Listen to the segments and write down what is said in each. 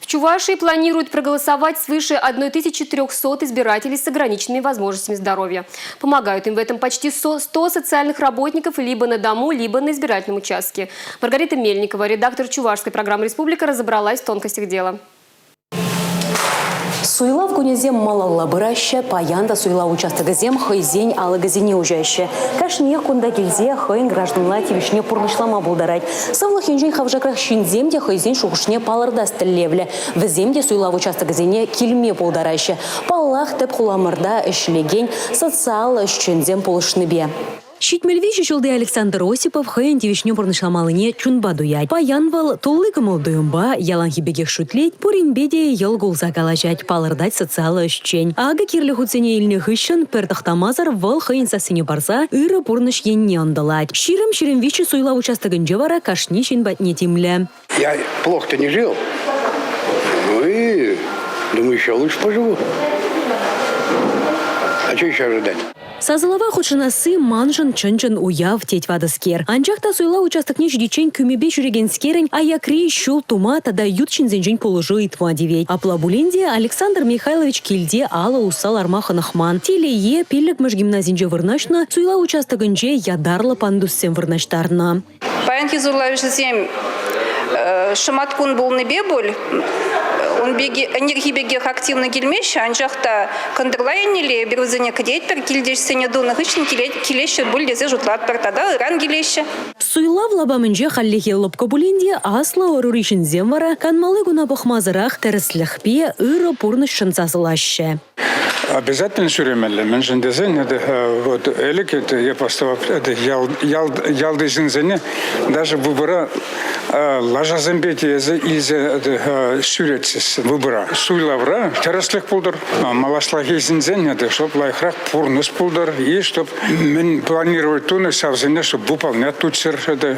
Чувашии планируют проголосовать свыше 1300 избирателей с ограниченными возможностями здоровья. Помогают им в этом почти 100 социальных работников либо на дому, либо на избирательном участке. Маргарита Мельникова, редактор чувашской программы «Республика», разобралась в тонкостях дела. Суйлав кунӗсем малалла пыраҫҫӗ, паян та суйлав участокӗсем хӑйсен алӑкӗсене уҫаҫҫӗ. Кашниех кунта килсе хӑйӗн гражданла тивӗҫне пурнӑҫлама пултарать. Сывлӑх енчен хавшакрах ҫынсем те хӑйсен шухӑшне палӑртас тӗллевлӗ. Вӗсем те суйлав участокӗсене килме пултараҫҫӗ. Паллах, тӗп хуламӑрта ӗҫлекен социаллӑ ӗҫченсем пулӑшнипе. 73 ҫулти Александр Осипов хӑйӗн тивӗҫне пурнӑҫламаллине чунпа туять. Паян вӑл тулли кӑмӑл-туйӑмпа яланхи пекех шӳтлет, пуринпе те йӑл кулса калаҫать, палӑртать социаллӑ ӗҫчен. Акӑ кирлӗ хутсене илнӗ хыҫҫӑн пӗр тӑхтамасӑр вӑл хӑйӗн сассине парса ырӑ пурнӑҫ енне ӑнтӑлать. 20-23 суйлав участокӗнче вара кашни ҫын патне тимлӗ. Я плохо-то не жил. Ну и думаю, еще лучше поживу. А что еще ожидать? Сасӑлава хутшӑнасси маншӑн чӑн-чӑн уяв, тет ватӑскер. Анчах та суйлав участокне ҫитиччен кӳмепе ҫӳрекенскерӗн аякри ҫул тума тата ют ҫынсенчен пулӑшу ыйтма тивет. Апла пулин те Александр Михайлович килте алӑ усса ларма хӑнӑхман. Телее, пиллӗкмӗш гимназинче вырнаҫнӑ суйлав участокӗнче ятарлӑ пандуссем вырнаҫтарнӑ. Паянхи суйлавҫӑсем шӑматкун пулнипе пуль, ун пек ӗнерхи пекех активно килмеҫҫӗ, анчах та кӑнтӑрла еннелле эпир вӗсене кӗтетпӗр, килте ӗҫсене тунӑ хыҫҫӑн килеҫҫӗ пуль тесе шутлатпӑр тата ыран килеҫҫӗ. Суйлав лапамӗнче хальлӗхе лӑпкӑ пулин те аслӑ ӑрури ҫынсем вара канмалли куна пӑхмасӑрах тӗрӗслӗхпе ырӑ пурнӑҫшӑн сасӑлаҫҫӗ. Обязательно ҫӳремелле. Мӗншӗн тесен это вот ӗлӗк это я просто это ял, ял, ялти ҫынсене даже выбора лашасемпе тиесе илсе ҫӳретчӗҫ выбора. Суйлавра тӗрӗслӗх пултӑр, малашлӑхи ҫынсен это чтоб лайӑхрах пурнӑҫ пултӑр и чтоб мӗн планировать тунӑ ҫавсене чтоб выполнять туччӑр это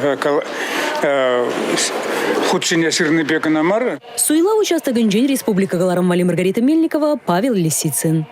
хут ҫине ҫырнипе кӑна мар. Суйлав участокӗнчен республика кӑларӑм валли Маргарита Мельникова, Павел Лисицын.